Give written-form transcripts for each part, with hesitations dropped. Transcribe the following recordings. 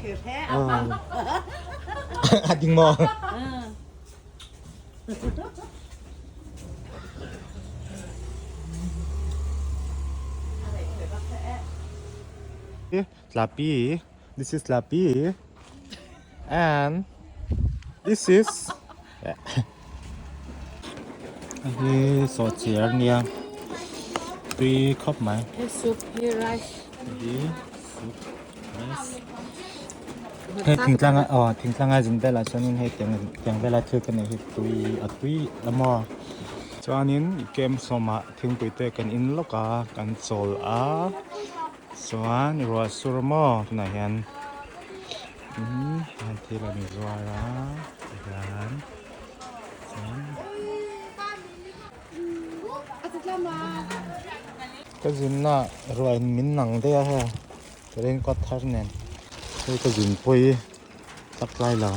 A ding maw? Tlapi, this is Tlapi, and this is hi sawhchiar nia tui khawp mai. Hi soup, hi rice. Hi soup, rice. Hei thingtlang ah aw thingtlang a zin velah chuanin hei tiang tiang vela thil ka neih hi tui a tui a maw. Chuanin camp sawmah thingpui te kan in lawk a kan chawl a chuan ruah sur maw tunah hian umm hian thil an zuar a tihian chuan. Ka zinna ruah in min nang daih a hei. Ka raincoat thar nen hei ka zin pawh i tak tlai lo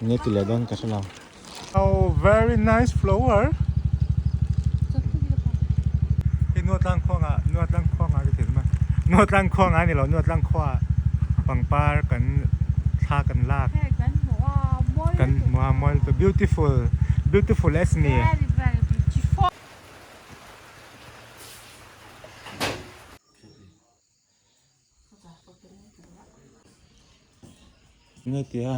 nge ti leh dawn ka hre lo. Oh very nice flower. Hei Nuatlang khuangah Nuatlang khuangah ka ti mai Nuatlang khuangah a ni lo Nuatlang khuaah pangpar kan thla kan lak kan hmu a mawi lutuk beautiful beautiful as me. Nge tia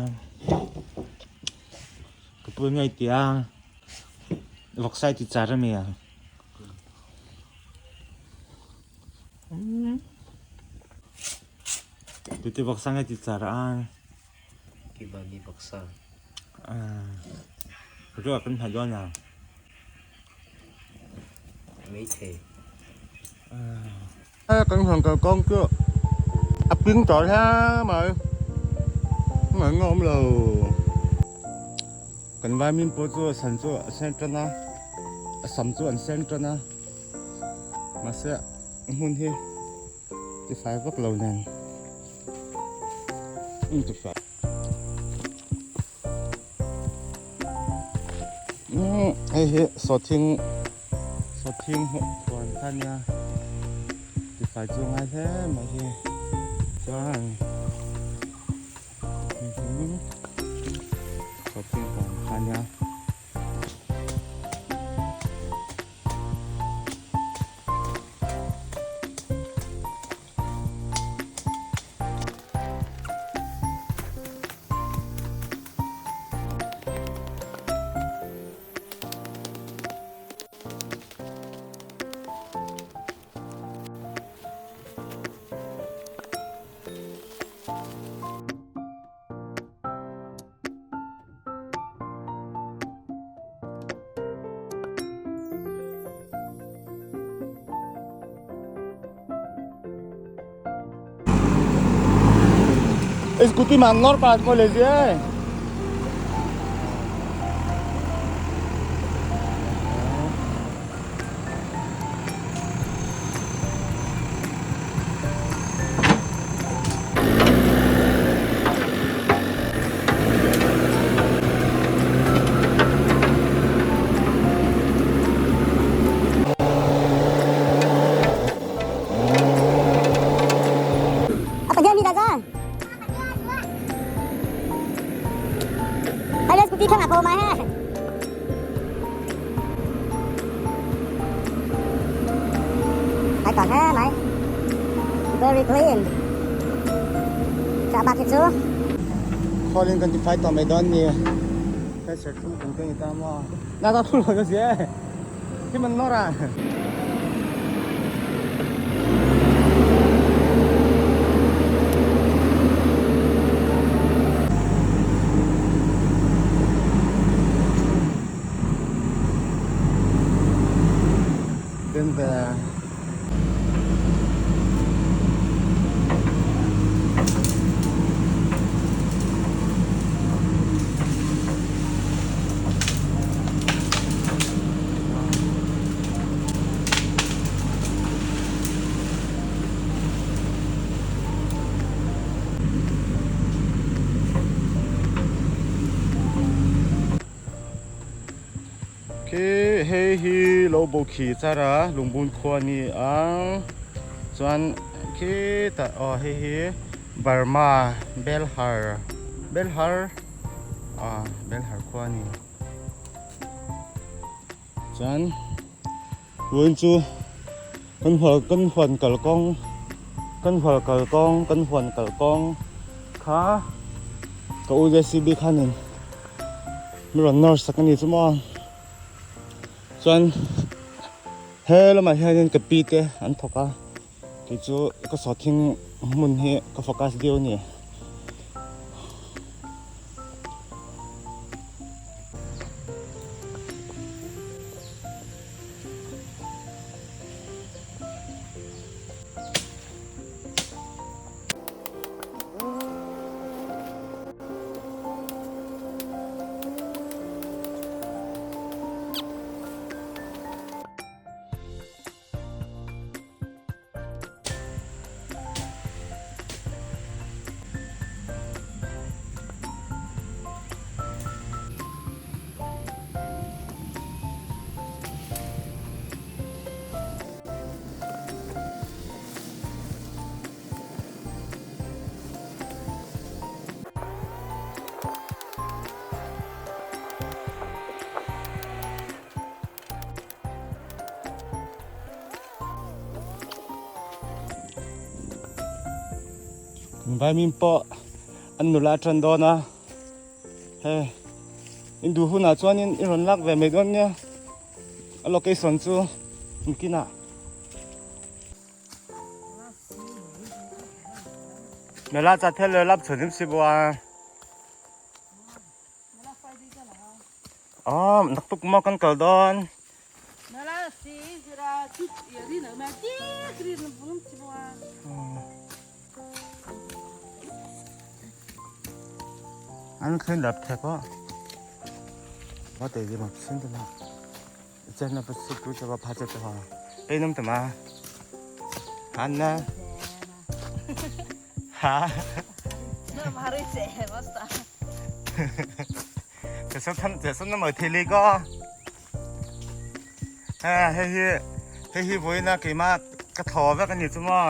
ka pu nge tia vawksai ti char ami a tu te vawksa nge ti char a Kibani vawksa ruak kan hma dawn a Meithei. Kan hlan kal kawng chu a ping tawh hle mai ngaih ngawm lo kan vaimin pawh chu a san chu a sen tan a a sam chu an sen tan a mahse hmun hi tifai vak lo nen tifai. Hei hi sawhthing sawhthing huan kha nia tifai chu ngai hle mai hi chuan sawhthing huan kha nia. Scooty man nor paat mo le je. Khawlin kan tifai tawh mai dawn ni. Hei serthlum kung te ni ta maw. Na ta thu lo ka si e. Khi man nawr a. Then the Khi hei hi lo bo khi char a lungbun khua a ni ang chuan khitah aw hei hi. Burma Belhar Belhar ah Belhar khua a ni chuan vawiin chu kan hual kan huan kalkawng kan hual kalkawng kan huan kalkawng kha ka u JCB khanin min rawn nawr sak a ni chu maw chuan he lamah hianin ka pi te an thawk a. Kei chu ka sawhthing hmun hi ka focus deuh a ni. Vaimin pawh an nula tan dawn a he in duh hunah chuanin i rawn lak ve mai dawn nia a location chu inkinah. Nula chat thel leh lap chhuan si bawk a. Aw naktuk maw kan kal dawn. An khin lap thek aw. Wa te ji ma sin te ma. Chen na pa su tu cha ba pha che te ha. Pe nam te ma. Han na. Ha. Hei hi hei hi vawiina keimah ka thaw vek a ni chu maw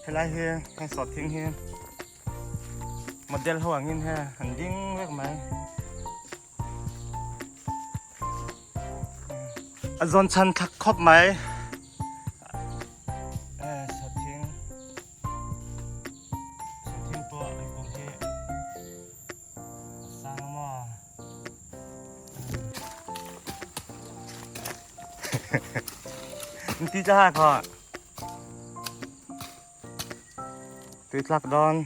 helai hi heng sawhthing hi model ho angin he an ding vek mai a zawn chhan thak khawp mai sawhthing sawhthing pawh an kawng hi a sang maw ti cha kho tui tlak dawn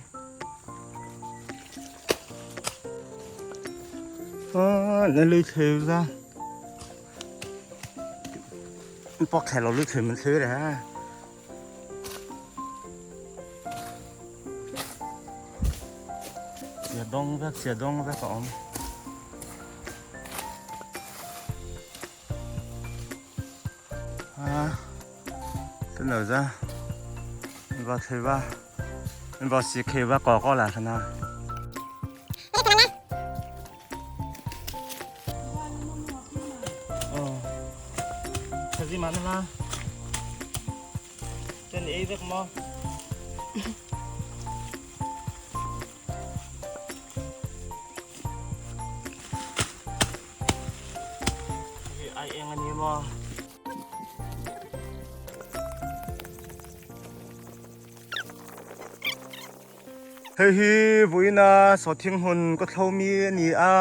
na lui theu ra pok thè lo lui theu mình theu rồi ha Sia dawng vek sia dawng vek a awm. A tunah za va thei va va si khei va kaw kaw la thana. Ờ. Cái gì mà nó la? Chân ấy vek maw? Ai eng ani maw? Hei hi vawiina sawhthing hmun ka thlo mi a ni a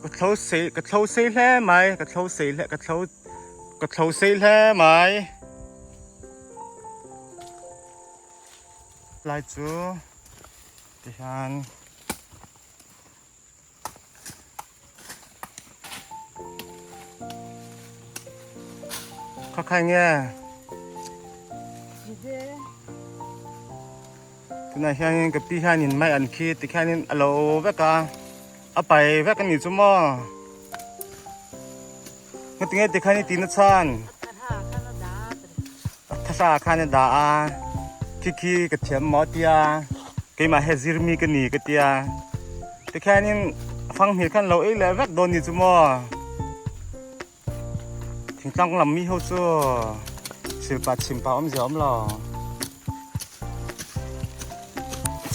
ka thlo sei ka thlo sei hle mai ka thlo sei hle ka thlo ka thlo sei hle mai lai chu tihian. Kha khai nge tunah hianin ka pi hianin mai an khi tikhianin a lo vek a a pai vek a ni chu maw ngatinge tikhian i ti na chhan a thasa khan a dah a khi khi ka thiam maw tia keimah he zirmi ka ni ka tia tikhianin fanghmir khan lo ei leh vek dawn ni chu maw. Thingtlang lam mi ho chu silpa chimpa awmzia awm lo.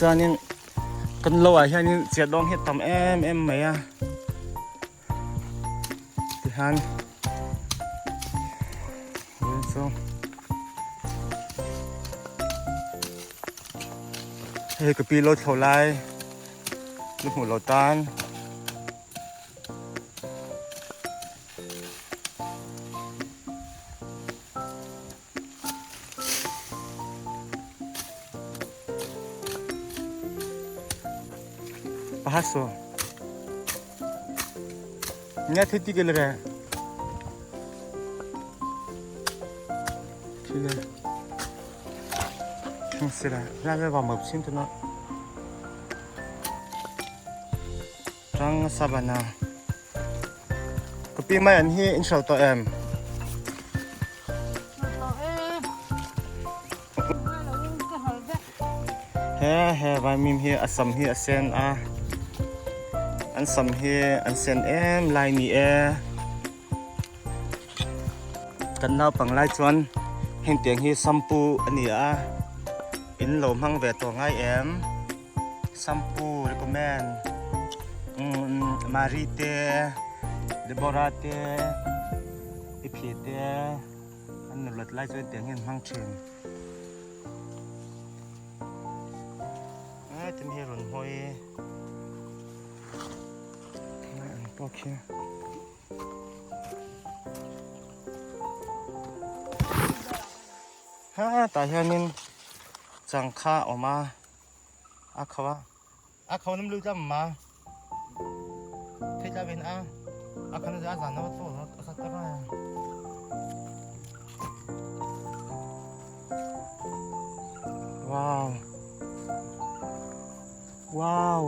Chuanin kan lo ah hianin chiah dawng hi a tam em em mai a tihian chu hei ka pi lo thlo lai lu hmuh lo tan. Pahaso. Nya thiti ke le. Thile. Thing sira. La le ba map sin tu na. Rang sabana. Ka pi mai an hi in hral tawh em? He he vaimim hi a sam hi a sen a an sam hi an sen em lai ni e kan naupang lai chuan heng tiang hi sampu a ni a in lo hmang ve tawh ngai em Shampoo recommend Marie te Deborah te Iphi te an nulat lai chuan tiang hian hmang thin eh tin hi rawn hawi an pawh khi ha tah hianin changkha a awm a. A kho a. A kho nam lu tlam ma. Thei tla ven a. A khan a zan na to a sat ta. Wow. Wow.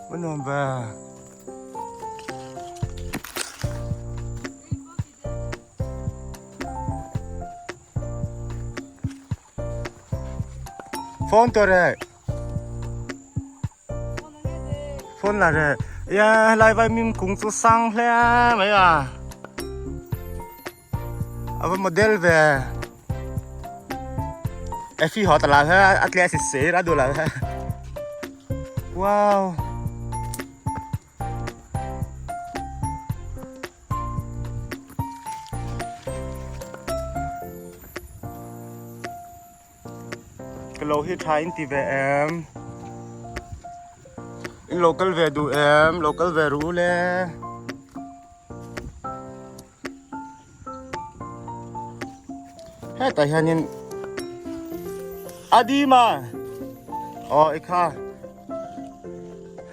Vẫn nuam ve. Phone to re. Phone la re. Ya lai vai mim kung chu sang hle mai a. Ava model ve. E fi ho ta la he a tle si se ra du la he. Wow. Ka lo hi tha in ti ve em in lo kal ve duh em lo kal ve ru le hetah hianin a dim a aw i kha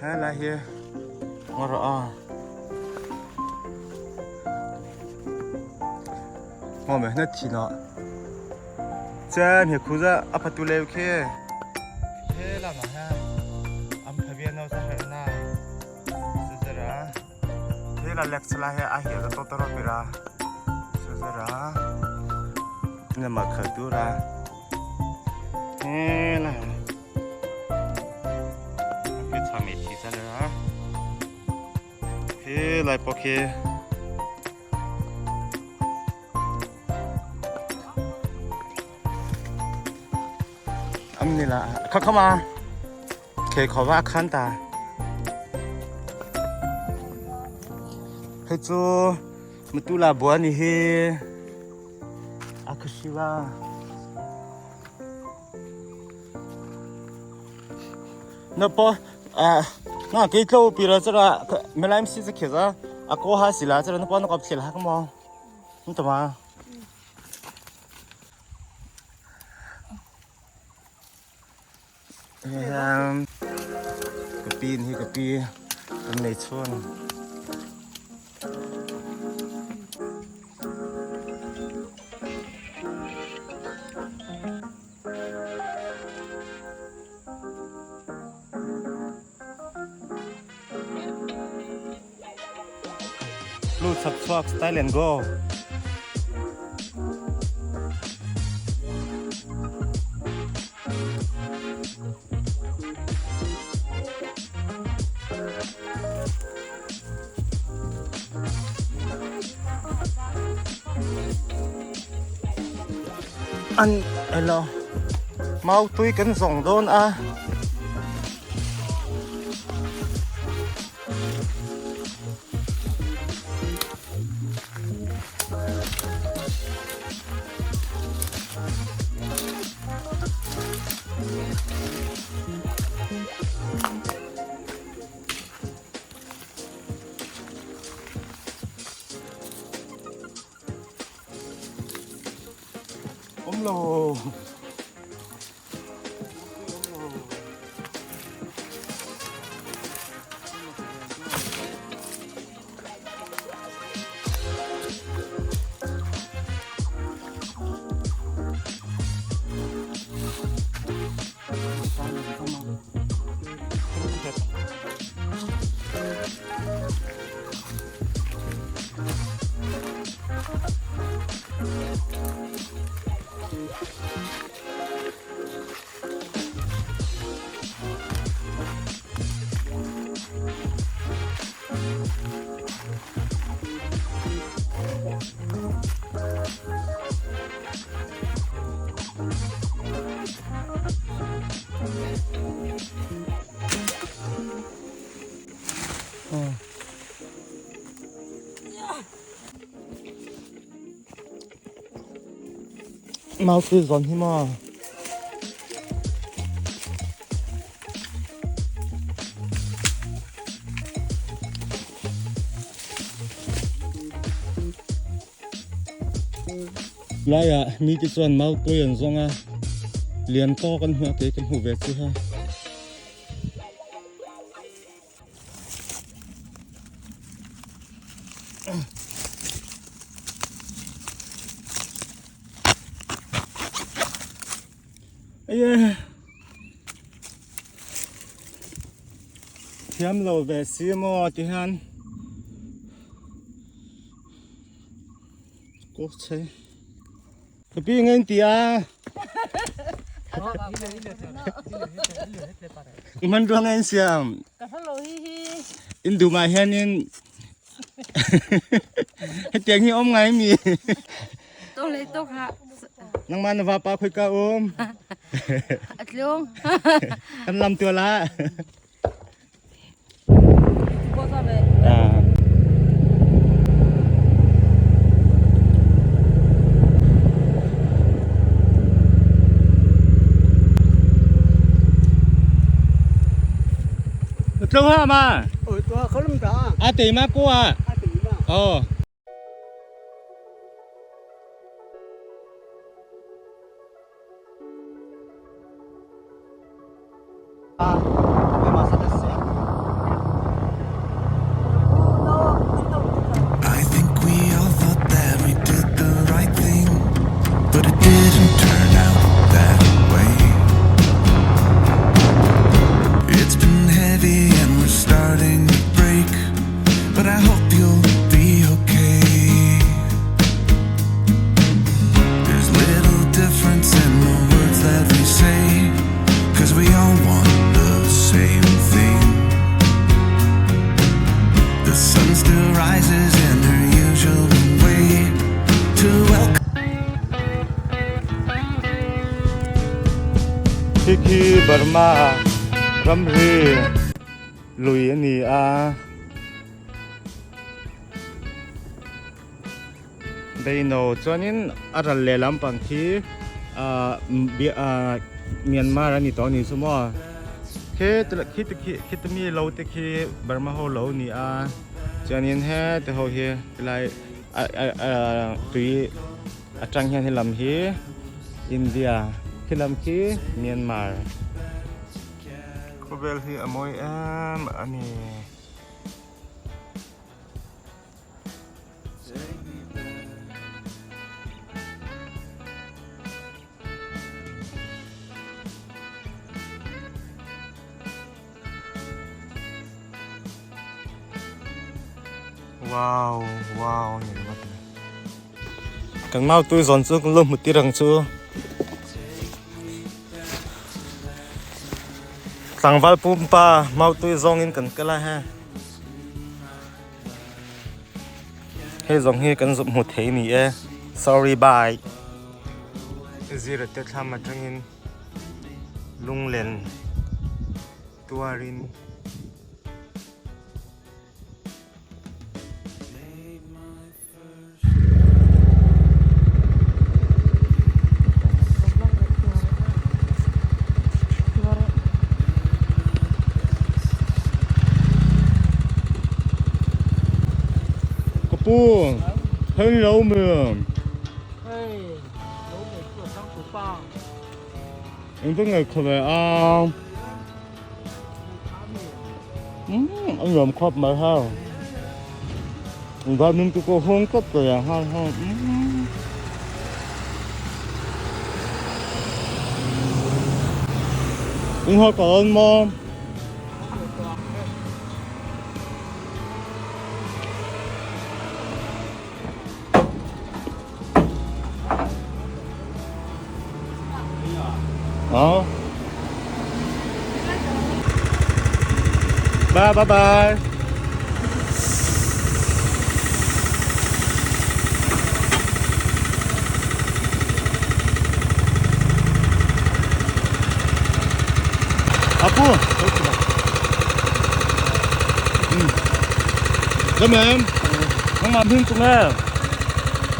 helai hi ngaw rawh a ngaw mai hna thin ah chuan he khu za a phatu leu khi he lamah hian an phavian ho sa hrehna chu zara he la lek chala he a hial a tawt rawh pira chu zara nama khal tura he la a chami thi chala he lai pawh khi Am ni la kha kha ma ke kho wa khan ta hei chu mutu la bua ni hi a khashiwa na po a na ke tlo pi ra chara melaim si cha kheza a ko ha sila chara na po na kop thil ha ka mo ni ta ma Ka pi hi ka pi kan nei chhun. Lu chak chhuak style and go. An elo mau tui kan zawng dawn a. lo. Maupui zawn hi maw? Laiah mi te chuan maupui an zawng a, lian tawk an hmu a kei ka hmuh ve chu ha. Thiam lo ve si maw ti hian kawk chhe ka pi nge ti a man ruang en siam in duma hianin hetiang hi awm ngai mi nangmah na vapa khoi ka um kan lam tual ah Tlung ha ma. A te ma ko a. Oh. I think we all thought that we did the right thing, but it didn't turn out that way. It's been heavy and we're starting to break, but I hope you'll be okay. There's little difference in the words that we say, cause we all want the same thing. The sun still rises in her usual way to welcome. Khi khi Burma ramri lui a ni a. Beino chuanin a ral leh lampang khi Myanmar a ni tawh a ni chu maw. Khi khi te khi khi te mi lo te khi Burma ho lo a ni a chuanin heti ho hi helai tui atang hian helam hi India khi lam khi Myanmar. Khawvel hi a mawi em a ni. Wow wow ni ringawt mai. Kan mau tui zawn chu kan lo hmu tir ang chu. Tlangval pumpa mau tui zawngin kan kal a he. Hei zawng hi kan zawm hmu thei ni e. Sorry bye. Zira te thlam atangin lunglen tuarin. Ka pu, hei lo mi. Hei, lo nei chu a sang tu. Engtin nge khaw ve a? Umm a nuam khawp mai hau. Vaimin chu ka hawng tlat ta ya nghal hau. Umm. In haw ka rawn maw? Ờ. Bye bye bye. Apu. Dâm em. Nangmah hming chu nge?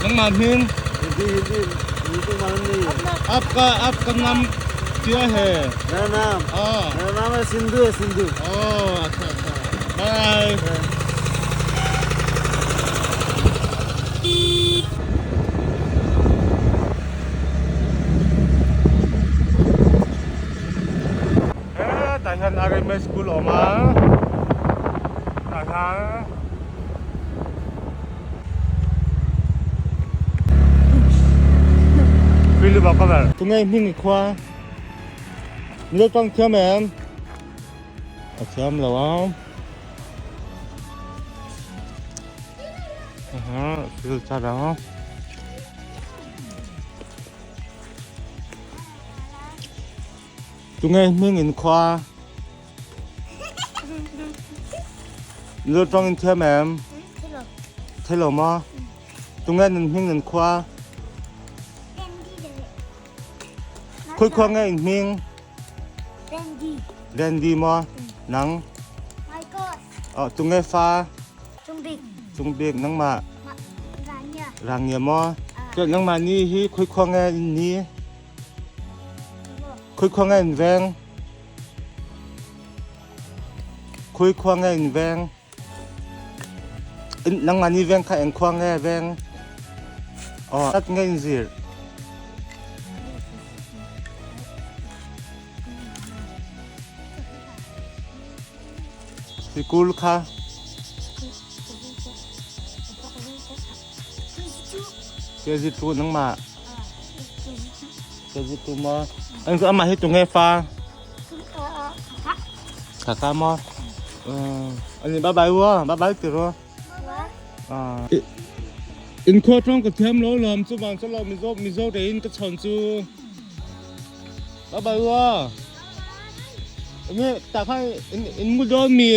Nangmah hming? Hindi Hindi ये तो मालूम नहीं है आपका आपका नाम क्या है? मेरा नाम हाँ मेरा नाम है सिंधु है सिंधु ओ अच्छा अच्छा bye Tah hian RMS school a awm a tah hian Philip a cover tunge hming i khua Mizo tawng thiam em a thiam lo a aha thil char ang. Tunge hming in khua Mizo tawng in thiam em? Thei lo maw? Tunge nan hming nan khua? Khawi khua nge in hming? Randy maw? Nang? Tunge fa? Cungbik nangmah? Rangia maw? Cun nangmah ni hi khawi khua nge in ni? Khawi khua nge in veng? Khawi khua nge in veng? Nangmah nih veng kha eng khua nge veng? Aw, tat nge in zir? Sikul kha? KG2 nangmah? KG2 maw? An amah hi tunge fa? Kaka maw? Ani bye bye ua, bye bye ti ru. In khua tong ka thiam lo lom chu bang chalo mizo mizo te in ka chon chu. Bye bye ua. Nge ta khan in in mu don mi.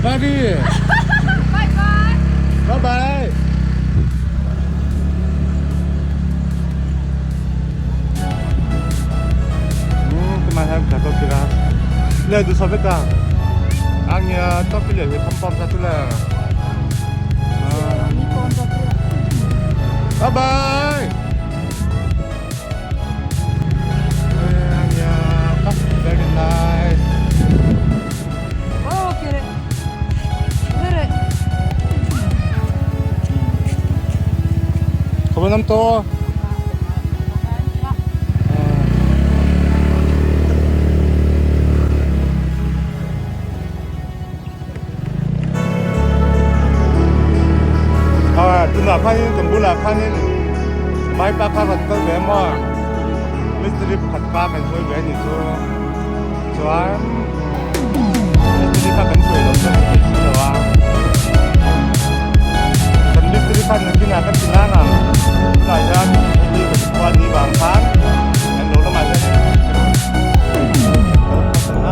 Buddy. Bye bye. Bye bye. Le du sa veka. Angya topile he pam pam sa tula. Bye bye. Very nice. Oh, kere. Kere. Khabar nam to. Tunah khanin kan bulah khanin vaipa kha rawn kal ve maw mistiri pakhat pa kan hruai ve a ni chu chuan mistiri kha kan hruai lo chuan kan thei si lo a kan mistiri khan nakinah kan ti lang ang tunah hian hemi kan khua ni vang khan kan lo lamah hian kan kal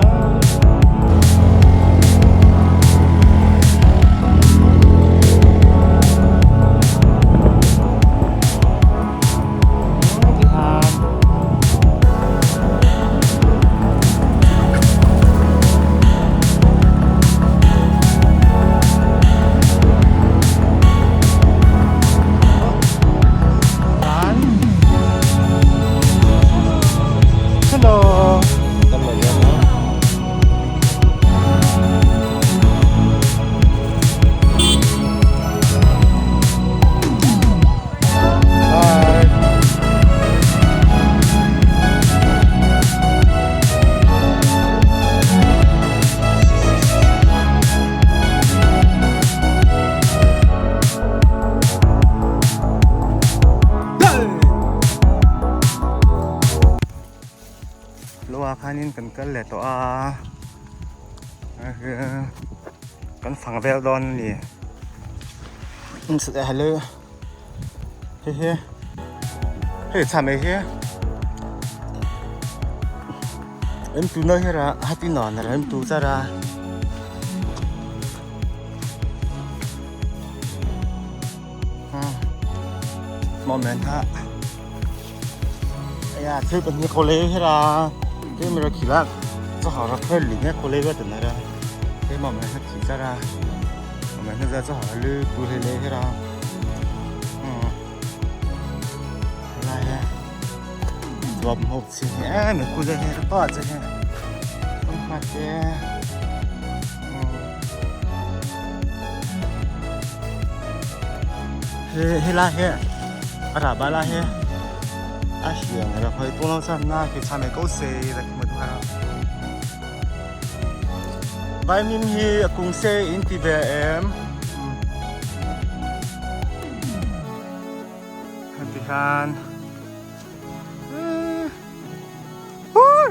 a. Tikhanin kan kal leh tawh a, kan fang vel dawn a ni. Hello hei hi hei chha mai hi em tu nơi hi ra hati nọ là em tu ra ra moment ha 哎呀，这个你过来去啦，这没人去了，这好了，快里面过来个等来了，这慢慢去着啦，我们现在这好了，不来来去啦，嗯，来呀，我们好吃，哎，没过来去了，多这些，很快的，嗯，嘿，嘿啦嘿，阿拉巴啦嘿。A hiang ra khoi tu lo chan na khi chhan ko se la khi mu ha vai mim hi a kung se in ti ve em ti khan hui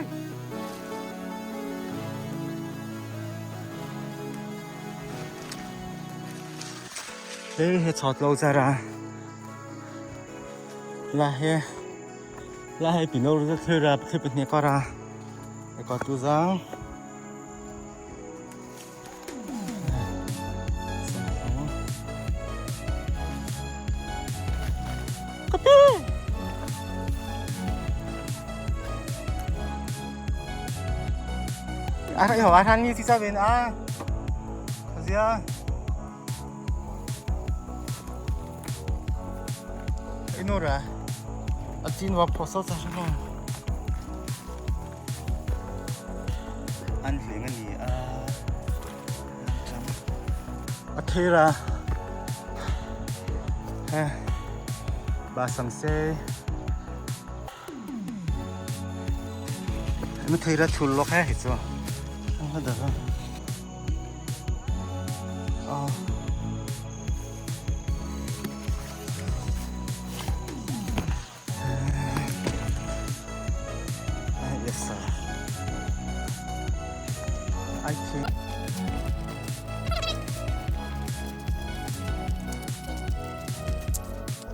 he he chot lo cha ra la he la hei pino ru thil ra thil pahnih a kawr a a kawr tu zang ka pi a ra i ho a ni chi cha ven a zia 이 노래 아 chin wa pho sa sa an hling ani a a thera he ba sam se mi theira thul lok he hi chu ang ha da a yes sir I think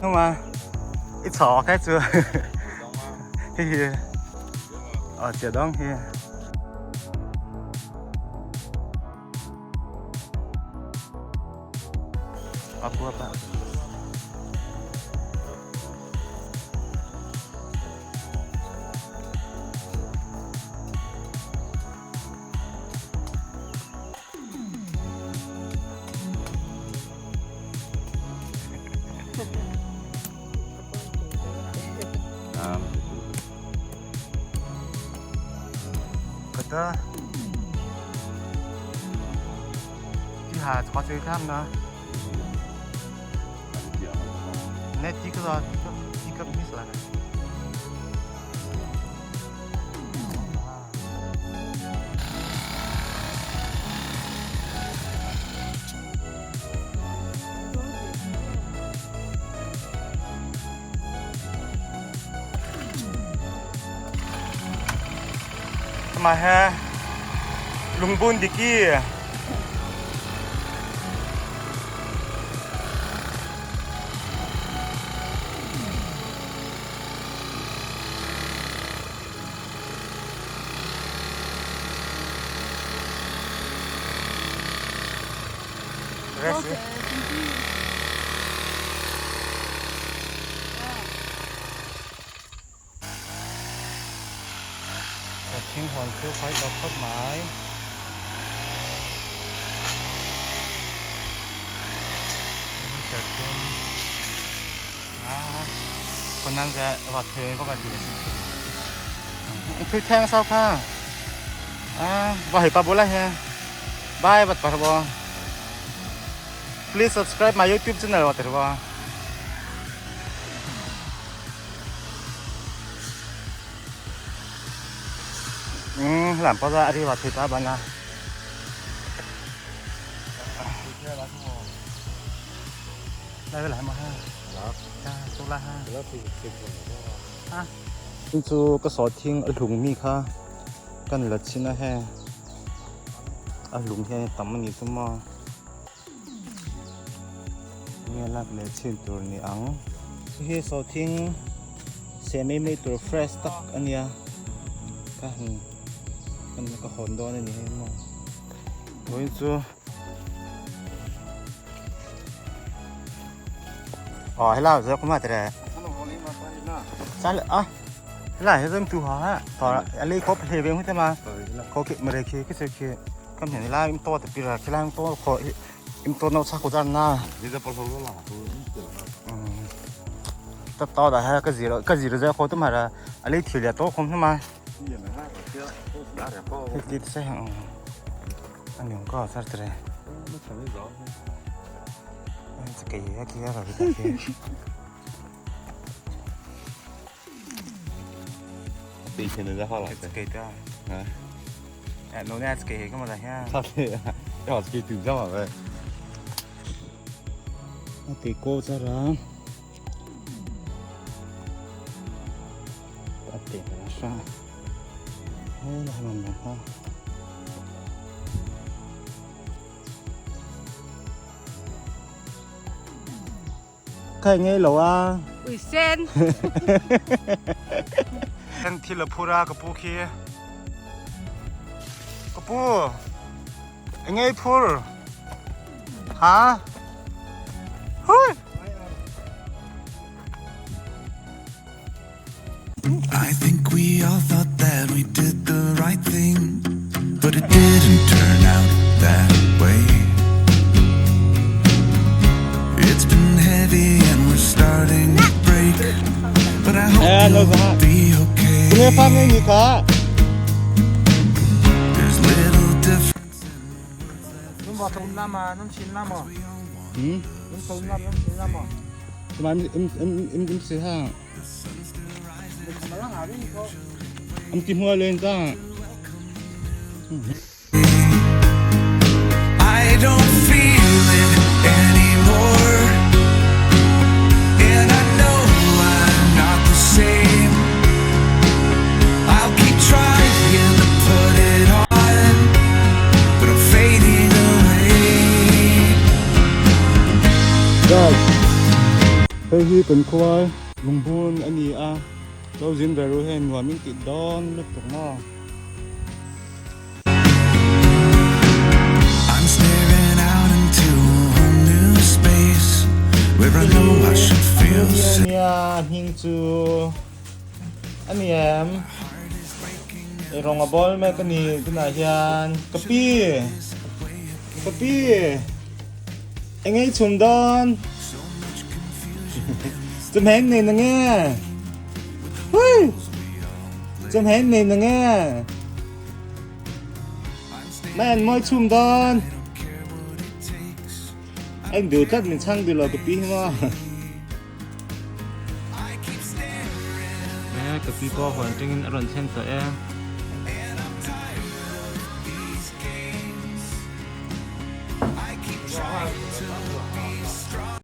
không mà ít sọ cái chưa hi hi ở chợ đông hi aku apa Kata đi hà cho chơi tham nữa nè chỉ có chỉ có miss là mà ha lùng bún đi kia ทิ้งหอนคือไฟดอกต้นไม้เกิดขึ้นคนนั้นจะวัดเทก็แบบนี้คือแทงเศร้าค่ะอ่าว่าเห็นปลาบุไรฮะบายบัดปลาบอ Please subscribe my YouTube channel ว่าแต่ว่า làm bao giờ đi vào thịt ta bạn à đây lại mà ha tu la ha chu ka so thing a hlung mi kha Kan la chhin a heng a lung hian a tam a nih chu maw nge lak leh chhin tur ni ang hei hi sawhthing seh mai mai tur fresh tak a nia ka han ka hawn dawn a ni hei maw vawiin chu aw helai ah zawk ma tere chal a helai hi zam tu ha ha to ali kho phle ve hu te ma kho ki mare khi ki se khi kam hian lai im to te pira khi lai to kho im to no cha ko jan na ta to da ha ka zero ka zero ja kho tu ma ra ali thil ya to khom ma ti se ha anh có sao thế cái gì kia rồi cái kia cái đó à nó nè cái cái mà là ha thì cô ra đó ta tiền là sao thế là mình ha Cái nghe lâu à Ui sen. Kan thil a phur a ka pu khi ka pu eng ei phur ha hui I think we all thought that we did the right thing, but it didn't turn out that way. It's been heavy and we're starting to break, but I hope Eh, no, you'll no. be Tunge okay. phang nge ni kha There's little difference. Mà em em em em em sẽ ha em tìm mua lên ta I don't feel it anymore. And I know I'm not the same. I'll keep trying to put it on, but I'm fading away. Guys, hei hi kan khua lunghmun a ni a lo zin ve ru hian nuam in tih dawn lutuk maw. I'm staring out into a whole new space where I know I should feel safe. Nia hming chu a ni em ei rawng a bawl mek a ni tunah hian ka pi ka pi eng ei chhum dawn chawhmeh an nei na nge hui chawhmeh an nei na nge mai an mawi chhum dawn a induh tlat min chhang duh lo ka pi hi maw. E ka pi pawh huan tangin a rawn thlen tawh e.